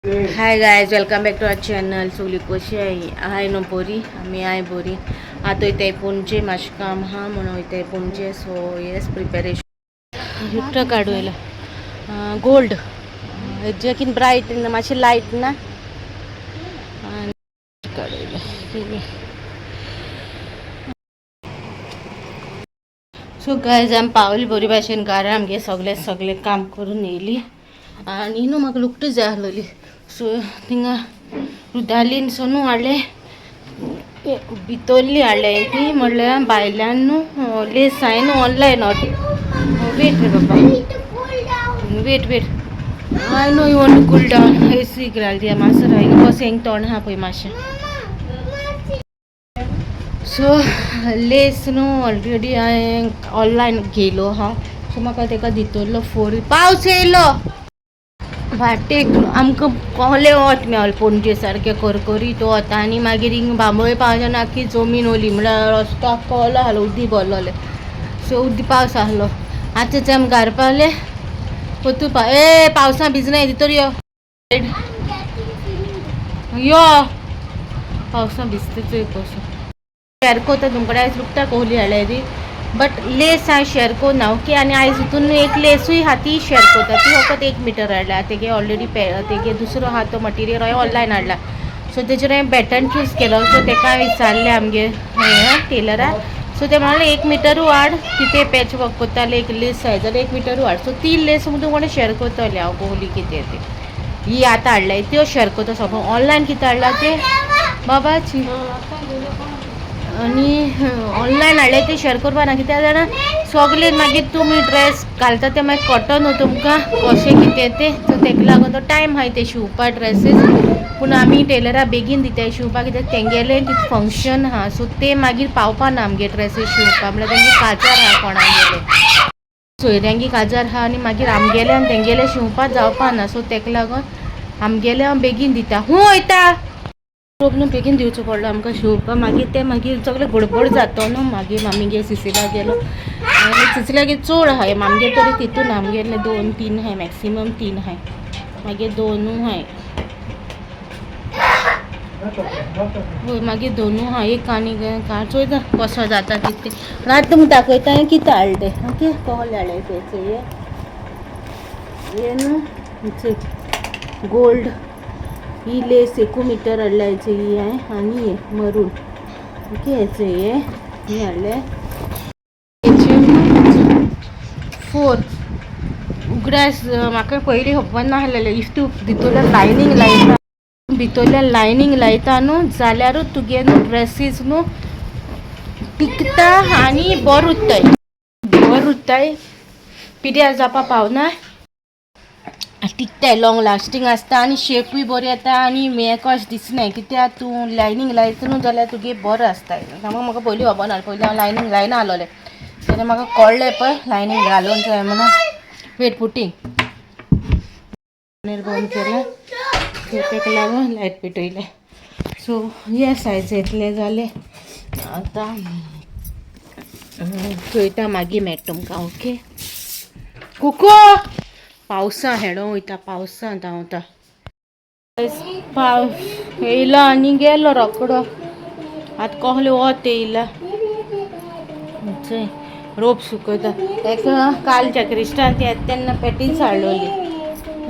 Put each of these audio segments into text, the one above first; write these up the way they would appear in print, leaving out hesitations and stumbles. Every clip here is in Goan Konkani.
Hi guys, welcome back to our channel. सगळी कशी आहे? हाय न्हू बरी? आमी हाय बरी. आतां वयताय पणजे, मातशें काम आहा म्हणून वयताय पणजे. So yes, preparation. लुगटां काडूं येयला गोल्ड हेजे कितें ब्रायट ना, मातशें लायट ना आनी काडूं. सो गायज, आमी पावली बरी भाशेन घरा. आमगे सगळें सगळें काम करून येयली आनी न्हू म्हाका लुगटां जाय आसलोली. सो थिंगा रुदालीन सोनू हाडलें, भितरली हाडले ती. म्हणल्यार भायल्यान न्हू लेस हांवें न्हू ऑनलायन ऑर्डर. वेट रे बाबा, wait, wait. I know you want to cool down. AC घाल दिया मातसो. हांगा बस, हेंग तोंड आहा पळय मातशें. सो लेस न्हू ऑलरेडी हांवें ऑनलायन घेयलो आहा. सो म्हाका तेका दितलो फोर. पावस येयलो वाटेक आमकां, कहलें वत मेवलें पणजे, सारकें करकरीत वत. आनी मागीर हिंग बांबोळे पावसान आख्खी जमीन ओली, म्हळ्यार रस्तो आख्खो ओलो आहलो, उदीक भरलोलें. सो उदीक पावस आहलो. आतां ते आमी घरा पावले पोतू पा ए पावसा भिजनाय भितर यो यो, पावसा भिजता चोय कसो. शेअर कोता तुमकडे. आयज लुगटां कोहली हाडल्या ती, बट लेस हांव शेअर कोन्ना, ओके? आनी आयज हितून एक लेसूय आहा, ती शेअर कोता. ती फकत 1 मिटर हाडल्या. तेगे ऑलरेडी पे तेगे दुसरो आहा तो मटिरियल हांवें ऑनलायन हाडला. सो तेजेर हांवें पॅटर्न चूज केलो. सो तेका हांवें विचारलें आमगे टेलराक. सो ते म्हणलें 1 मिटरू हाड. कितें पॅच वर्क कोत्ताले एक लेस जाय जाल्यार 1 मिटरू हाड. सो ती लेस तुमकां शेअर करतलें हांव, कोहली कितें ती. ही आतां हाडल्या त्यो शेअर करता. सगळें ऑनलायन कितें हाडला ते बाबाची आनी ऑनलायन हाडले ते शेअर करपा ना. कित्याक जाणा, सगळे मागीर तुमी ड्रेस घालता ते मागीर कळटो न्हू तुमकां कशें कितें तें. सो तेका लागून तो टायम आहाय ते शिंवपा ड्रेसीस. पूण आमी टेलरा बेगीन दिताय शिंवपाक, कित्याक तेंगेलें कितें फंक्शन आहा. सो ते मागीर पावपा ना आमगे ड्रेसीस शिंवपा. म्हणल्यार तेंगे काजार आहा, कोणागेले सोयऱ्यांगी काजार आहा आनी मागीर आमगेले आनी तेंगेले शिंवपा जावपा ना. सो तेका लागून आमगेले हांव बेगीन दिता. हूं वयता प्रॉब्लम, बेगीन दिवचो पडलो आमकां शिंवपाक. मागीर ते मागीर सगळें गडबड जातो न्हू. मागीर मामीगे सिसिला गेलो आनी सिसिलागे चड आहाय, आमगे तरी तितून आमगेले दोन तीन आहाय, मॅक्सिमम तीन आहाय. मागीर दोनू आहाय. वय, मागीर दोनू आहा, एक आनी चोयता कसो जाता कितें. आतां तुमकां दाखयता कितें हाडलें तें. ओके, कहलें हाडलें तें चोय. हे न्हू चोय, गोल्ड ही लेस एकू मिटर हाडल्या ही हांवें आनी हे मरून. ओके, हेचे हे हे हाडले. हेचे फोर. उगडास म्हाका पयलीं खबर नासलेलें, if तूं भितरल्यान लायनींग लायता, भितरल्यान लायनींग लायता न्हू जाल्यारूच तुगे न्हू ड्रेसीस न्हू टिकता आनी बरो उत्ताय, बरो उत्ताय, पिड्यार जावपा पावना, टिकताय, लॉंग लास्टींग आसता आनी शेपूय बरी येता आनी हें कशें दिसनाय. कित्याक तूं लायनींग लायता न्हू जाल्यार तुगे बरो आसता. म्हाका पयलीं खबर ना. पयलीं हांव लायनींग लायना आसलोलें, जाल्यार म्हाका कळ्ळें पळय लायनींग घालून जाय म्हणून. वेट, पुटींग बंद केलें, तेका लागून लायट पेटयलें. सो येस, आयज इतलें जालें. आतां चोयता, मागीर मेळटा तुमकां. ओके. कुको पावसा हेडो वयता, पावसांत धांवता. पावस येयलो आनी गेलो रोकडो. आतां कहलें वत येयला. चोय, रोप सुकयता. ताका कालच्या क्रिस्टान येता तेन्ना पेटीस हाडलोली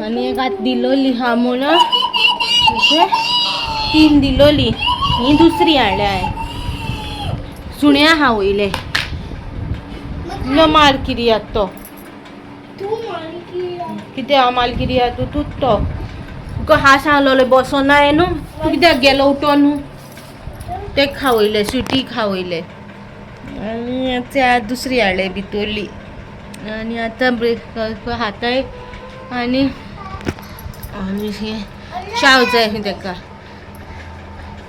आनी एक आतां दिलोली हा म्हणून. ओके, तीन दिलोली, ही दुसरी हाडल्या हांवें. सुण्या आहा वयले न मार किर्यात तो. कितें हांव मालकिरी? तूं तूंच तो तुका हा सांगलोलें बसोना न्हू, तूं कित्याक गेलो उठोन न्हू? ते खावयले, स्विटी खावयले आनी ते दुसरी हाडले भितरली आनी आतां ब्रेक खाताय आनी आनी हें च्याव जाय तेका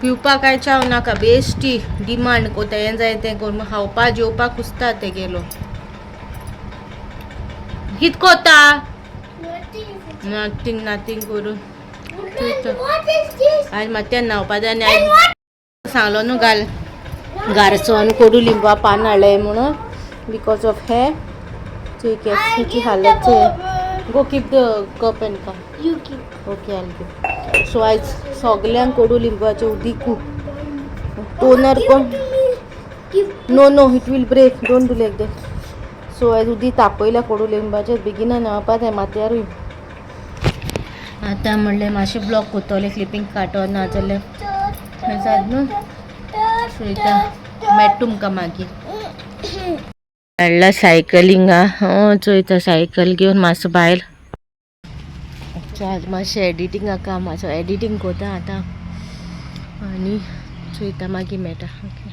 पिवपाक. काय च्याव नाका, बेश्टी डिमांड कोता. हें जाय तें करून खावपा जेवपाक कुसता तेगेलो. कित कोता? नथींग, नथींग करून. आयज मात्यान न्हांवपा जाय आनी आयज सांगलो न्हू घाल घारसो आनी कोडू लिंबा पान हाडलें म्हणून because of हे. चोय केसाची हालत चोय. Go keep the cup and come. You keep. Okay, I'll give. So आयज सगल्यांक कोडू लिंबाचें उदीकू टोनर कोण. No, no, it will break. Don't do like that. So आयज उदीक तापयल्या कोडू लिंबाचें, बेगिना न्हांवपा जाय माथ्यारूय. आतां म्हणलें मातशें ब्लॉग कोत्तोलें, क्लिपींग काडटो ना जाल्यार हें जाता न्हू. चोयता, मेळटा तुमकां मागीर. हाडला सायकलिंगा, चोयता सायकल घेवन मातसो भायर. आज मातशें एडिटिंगा काम आसा, एडिटींग कोता आतां आनी चोयता, मागीर मेळटा. ओके,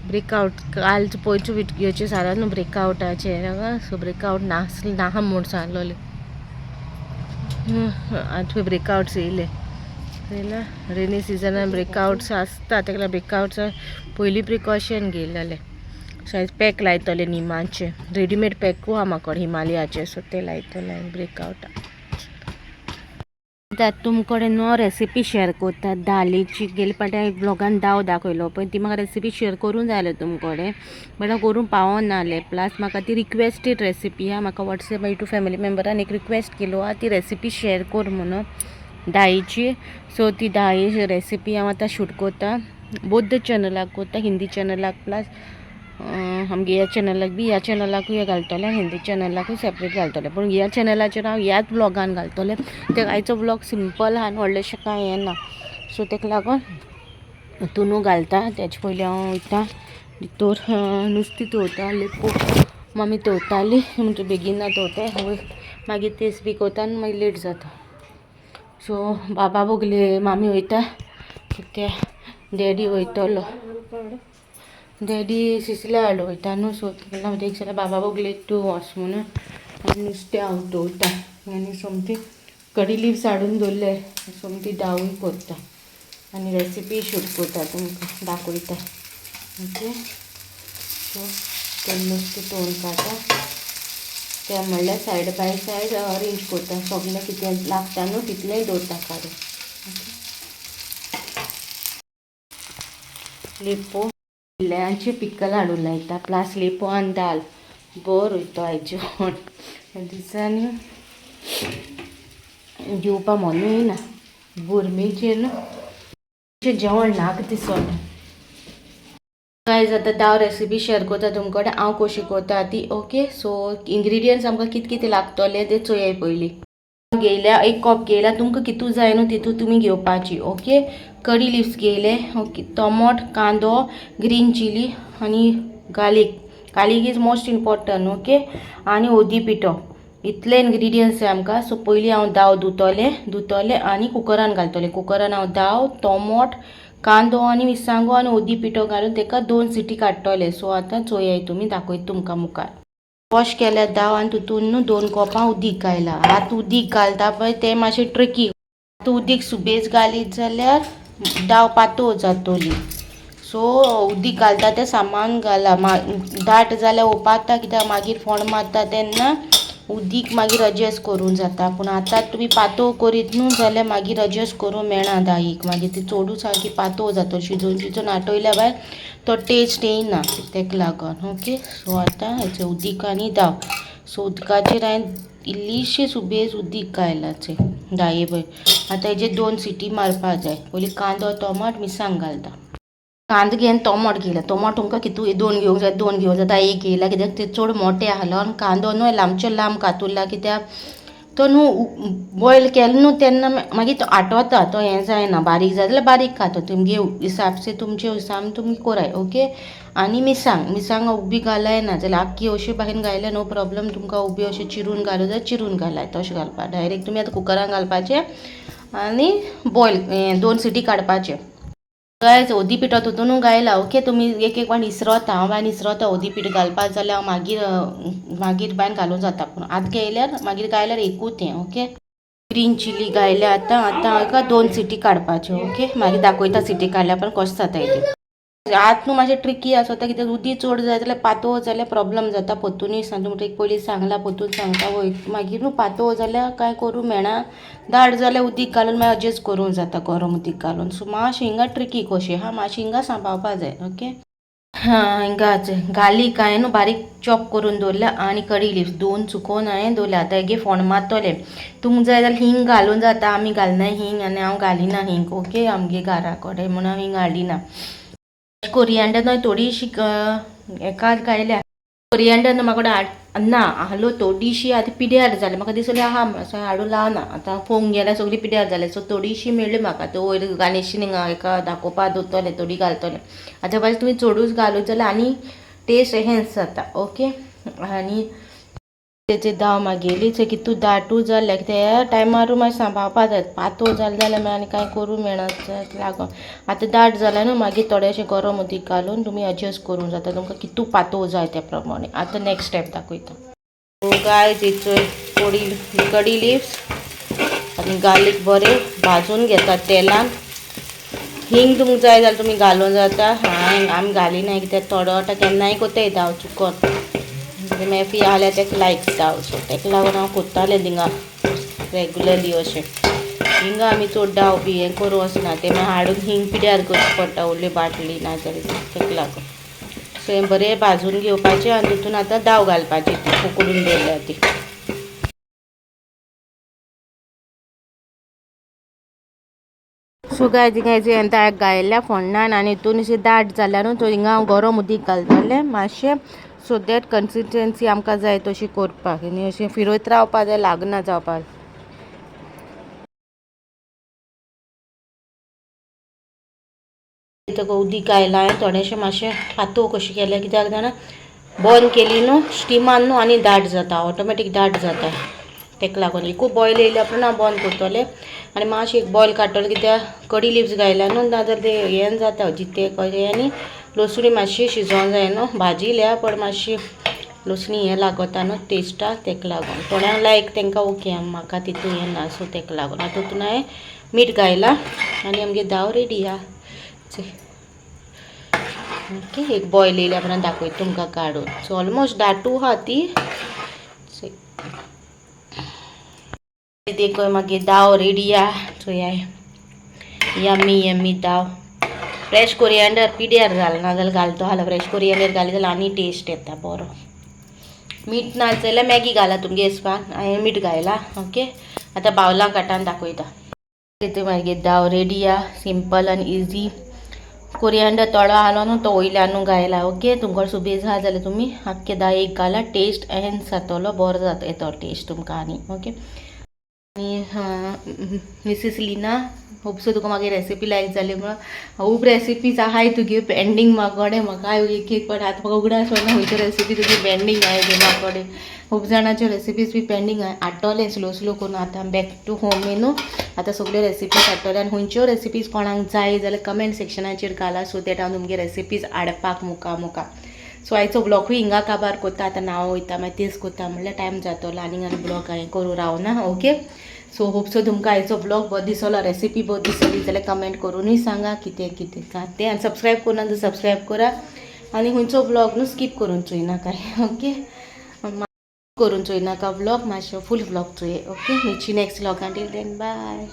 ब्रेकआवट काल पयचो विडियोचेर सांगला न्हू ब्रेकआवटाचेर. सो ब्रेकआवट नासले, नाहा म्हूण सांगलोलें. आतां ब्रेकआवट्स येयले, चोयला. रेनी सिजनान ब्रेकआवट्स आसता, तेका लागून ब्रेकआवट्स पयलीं प्रिकॉशन घेयलेलें. सो आयज पॅक लायतलें निमाचें, रेडीमेड पॅकू आहा म्हाका हिमालयाचें, सो तें लायतलें ब्रेकआवटा. आतां तुमकडे न्हू रेसिपी शेअर करता दालीची. गेले फावटी हांवें ब्लॉगान दाव दाखयलो पळय, ती म्हाका रेसिपी शेअर करूंक जाय आसलें तुमकडे, बट हांव करूंक पावना जालें. प्लस म्हाका ती रिक्वेस्टेड रेसिपी आहा. म्हाका वॉट्सएप टू फॅमिली मेम्बरान एक रिक्वेस्ट केलो आहा, ती रेसिपी शेअर कर म्हणून दाळीची. सो ती दाळी रेसिपी हांव आतां शूट करता. बोथ the चॅनलाक करता, हिंदी चॅनलाक प्लस आमगे ह्या चॅनलाक बी. ह्या चॅनलाकूय घालतलें, हिंदी चॅनलाकूय सेपरेट घालतलें, पूण ह्या चॅनलाचेर हांव ह्याच ब्लॉगान घालतलें. ते आयचो ब्लॉग सिंपल आहा आनी व्हडलेशें कांय हें ना. सो तेका लागून हितूनू घालता. तेजे पयलीं हांव वयता भितर, नुस्तें दवरता. लेपो मम्मी दवरताली म्हणजे बेगीन दवरताय, मागीर तेच बी करता आनी मागीर लेट जाता. सो बाबा बोगले मामी वयता कित्या डॅडी वयतलो, डॅडी सिसले हाड वयता न्हू. सो तेका लागून एक जाल्यार बाबा बोगले तूं वच म्हणून. आनी नुस्तें हांव दवरता आनी सोमती कडी लिव्स हाडून दवरले, सोमती दावूय करता आनी रेसिपी शूट करता, तुमकां दाखयता. ओके, सो तें नुस्तें तोण काडटा, तें म्हणल्यार सायड बाय सायड अरेंज करता. सगळें कितें लागता न्हू तितलेंय दवरता काडून. ओके, लेपो किल्ल्यांचे पिकल हाडून लायता, प्लस लेपो आनी दाल बरो वयता आयज जेवण. दिसांनी जेवपा मनूय येना गरमेचेर न्हू, जेवण नाका दिसोना. गायज, आतां दाव रेसिपी शेअर करता तुमकडे हांव कशी करता ती. ओके, सो इंग्रिडियंट्स आमकां कितें कितें लागतले ते चोयाय पयलीं. घेयल्या एक कप घेयला, तुमकां कितू जाय न्हू तितू तुमी घेवपाची. ओके, कडी लिव्स घेयले, ओके, टोमोट, कांदो, ग्रीन चिली आनी garlic. Garlic is most important. Okay, आनी हळदी पिठो. इतले इन्ग्रिडियंट्स जाय आमकां. सो पयलीं हांव दाव धुतलें धुतलें आनी कुकरान घालतलें. कुकरान हांव दाव, टोमोट, कांदो आनी मिरसांगो आनी हळदी पिठो घालून ताका 2 सिटी काडटले. सो आतां चोयाय तुमी, दाखयता तुमकां मुखार. वॉश केल्या दाव आनी तितून न्हू 2 कोपां उदीक घायलां. आतां उदीक घालता पळय तें मातशें ट्रिकी. आतां उदीक सुबेज घालीत जाल्यार दाव पातळ जातली. सो उदीक घालता तें सामान घाला, दाट जाल्यार उपाता, कित्याक मागीर फोण मारता तेन्ना उदीक मागीर एडजस्ट करूंक जाता. पूण आतां तुमी पातळ करीत न्हू जाल्यार मागीर एडजस्ट करूंक मेळना दाळीक, मागीर ती चडूच सारकी पातळ जाता. शिजोवन शिजोवन आटयल्या भायर तो टेस्ट येयना, तेका लागून. ओके, सो आतां हेचें उदीक आनी दाव. सो उदकाचेर हांवें इल्लीशी सुबेज उदीक घायलां दाये पळय. आतां हेजेर 2 सिटी मारपा जाय. पयलीं कांदो, टोमाट, मिरसांग घालता. कांदो घेवन टोमाट घेयला. टोमाट तुमकां कितू, 2 घेवंक जाय, 2 घेवंक जाता. एक घेयला कित्याक ते चड मोठे आहलो. आनी कांदो न्हू लांबचे लांब कातुरला, कित्याक तो न्हू बॉयल केलो न्हू तेन्ना मागीर तो आटवता, तो हें जायना. बारीक जाय जाल्यार बारीक खातो, तुमगे हिसाब से, तुमचे हिसाब तुमी कराय. ओके, आनी मिरसांग, मिरसांग उबी घालाय ना जाल्यार आख्खी अशी भायन घायल्यार नो प्रॉब्लम. तुमकां उबी अशी चिरून घालूं जाल्यार चिरून घालाय. तशें घालपा डायरेक्ट तुमी आतां कुकरान घालपाचें आनी बॉयल 2 सिटी काडपाचें. गायज, हळदी पिठो तितूनू घायला. ओके, तुमी एक एक बाण इसरोता, हांव बायन इसरोता. हळदी पीठ घालपा जाल्यार हांव मागीर मागीर बायन घालूं जाता, पूण आतां घेयल्यार मागीर घायल्यार एकूच तें. ओके, ग्रीन चिली घायल्या आतां. आतां हाका 2 सिटी काडपाच्यो. ओके, मागीर दाखयता सिटी काडल्या पण कशें जाता तें. आतां न्हू मातशें ट्रिकी आसता, कित्याक उदीक चड जाय जाल्यार पातळ जाल्यार प्रॉब्लम जाता. परतूनय सांगता, तुमकां एक पयलीं सांगलां, परतून सांगता वय. मागीर न्हू पातळ जाल्यार कांय करूं मेळना, दाट जाल्यार उदीक घालून मागीर एडजस्ट करूंक जाता, गरम उदीक घालून. सो मातशें हिंगा ट्रिकी कशी आहा, मातशें हिंगा सांबाळपा जाय. ओके. हिंगा गार्लीक हांवें न्हू बारीक चॉप करून दवरल्या आनी कडी लिव्स दोन सुकोवन हांवें दवरल्या. आतां हेगे फोण मारतलें. तुमकां जाय जाल्यार हिंग घालून जाता, आमी घालना हिंग आनी हांव घालिना हिंग. ओके, आमगे घरा कडेन म्हणून हांव हिंग हाडिना. कोरियांडर न्हय थोडीशी एकाच घायल्या. कोरियांडर न्हू म्हाका ना आहलो थोडीशी, आतां पिड्यार जालें म्हाका दिसलें आहा सो हाडून लावना. आतां पळोवंक गेल्यार सगळी पिड्यार जालें. सो थोडीशी मेळ्ळी म्हाका, त्यो वयर गार्निशींग हेका दाखोवपा दवरतलें, थोडी घालतलें. आतां भायर तुमी चडूच घालूं जाल्यार आनी टेस्ट एहेन्स जाता. ओके, आनी तेचे दाव मागेली कितू दाटू जाल्या त्या टायमार मातशें सांबाळपा जाय. पातळ जालें जाल्यार मागीर आनी कांय करूं मेळना लागून. आतां दाट जालें न्हू मागीर थोडेशें गरम उदीक घालून तुमी एडजस्ट करूंक जाता, तुमकां कितू पातळ जाय त्या प्रमाणे. आतां नेक्स्ट स्टेप दाखयता. गायज, चोय कडी लिव्स आनी गार्लीक बरें भाजून घेतात तेलान. हिंग तुमकां जाय जाल्यार तुमी घालूं जाता, हांवें आमी घालिना कित्याक थोडो आतां केन्नाय कोताय धांव चुकोन मेफी आसल्यार ताका लायक धांव, सो ताका लागून हांव कोत्तालें थिंगा रेगुलरली अशें. हिंगा आमी चड डाव बी हें करूं वचना, तें मागीर हाडून हिंग पिड्यार करचें पडटा व्हडली बाटली नाजाल्यार, ताका लागून. सो हें बरें भाजून घेवपाचें आनी तितून आतां दाव घालपाची ती उकडून दवरल्या ती. सो गायज, हिंगा हांवें गायल्ल्या फोण्णान आनी हितून अशें दाट जाल्या न्हू, सो हिंगा हांव गरम उदीक घालतलें मातशें, सो that consistency आमकां जाय तशी करपाक. आनी अशें फिरयत रावपा जाय, लागना जावपाक. ताका उदीक घायलां हांवें थोडेशें, मातशें पातळ कशें केलें कित्याक जाणा, बंद केली न्हू स्टिमान न्हू आनी दाट जाता, ऑटोमॅटीक दाट जाता. ताका लागून एकूय बॉयल येयल्या उपरांत हांव बंद करतलें आनी मातशें एक बॉयल काडटलें कित्याक कडी लिव्स घायल्या न्हू, नाजाल्यार ते हें जाता जितें कशें. आनी लसुणी मातशी शिजोवंक जाय न्हू, भाजिल्या पण मातशी लसणी हें लागता न्हू टेस्टाक, ताका लागून थोड्यांक लायक तांकां ओके, म्हाका तितू हें ना, सो ताका लागून आतां तितून हांवें मीठ घायलां आनी आमगे दाव रेडी आहा. ओके, एक बॉयल येयल्या उपरांत दाखयता तुमकां काडून. सो ऑलमोस्ट दाटू आहा ती. देखो मागीर दाव रेडी आहा, चोया यम्मी यम्मी दाव. फ्रेश कोरियांडर पिड्यार घालना जाल्यार घालतो जाल्यार फ्रेश कोरियांडर घाली जाल्यार आनी टेस्ट येता बरो. मीठ ना जाल्यार मॅगी घाला तुमगे हिसपान, हांवें मीठ घायलां. ओके, आतां बावलां काटान दाखयता. तितून मागीर दाव रेडी आहा, सिंपल आनी इजी. कोरियांडर थोडो आहलो न्हू तो वयल्यानू घायला. ओके, तुमकां सुबेज आहा जाल्यार तुमी आख्खे दा एक घाला, टेस्ट एन्स जातलो, बरो जाता येतो टेस्ट तुमकां. आनी ओके, आनी मिसीस लिना, होप सो तुका मागीर रेसिपी लायक जाली म्हणून. खूब रेसिपीज आहाय तुगे पेंडींग म्हाकोडे, म्हाका एक एक पण आतां म्हाका उगडास पडना खंयच्यो रेसिपी तुजी पेंडींग आहाय ते म्हाकोडे. खूब जाणाच्यो रेसिपीज बी पेंडींग आहाय, हाडटलें स्लो स्लो करून. आतां बॅक टू होम न्हू, आतां सगल्यो रेसिपीज हाडटलें. आनी खंयच्यो रेसिपीज कोणाक जाय जाल्यार कमेंट सेक्शनाचेर घाला, सो that हांव तुमगे रेसिपीज हाडपाक मुखार मुखार. सो आयचो ब्लॉगूय हिंगा काबार कोत्ता. आतां नांव वयता मागीर तेच कोत्ता म्हणल्यार टायम जातलो, आनी आनी ब्लॉग हांवें करूं रावना. ओके, सो होप सो तुमकां आयचो ब्लॉग बरो दिसलो, रेसिपी बरी दिसली जाल्यार कमेंट करूनूय सांगा कितें कितें का तें. आनी सबस्क्रायब करूं ना सबस्क्रायब करा आनी खंयचो ब्लॉग न्हू स्कीप करून चोयनाका. ओके, करून चोयनाका ब्लॉग, मातशें फूल ब्लॉग चोय. ओके, मेळची नेक्स्ट ब्लॉगान, टील then बाय.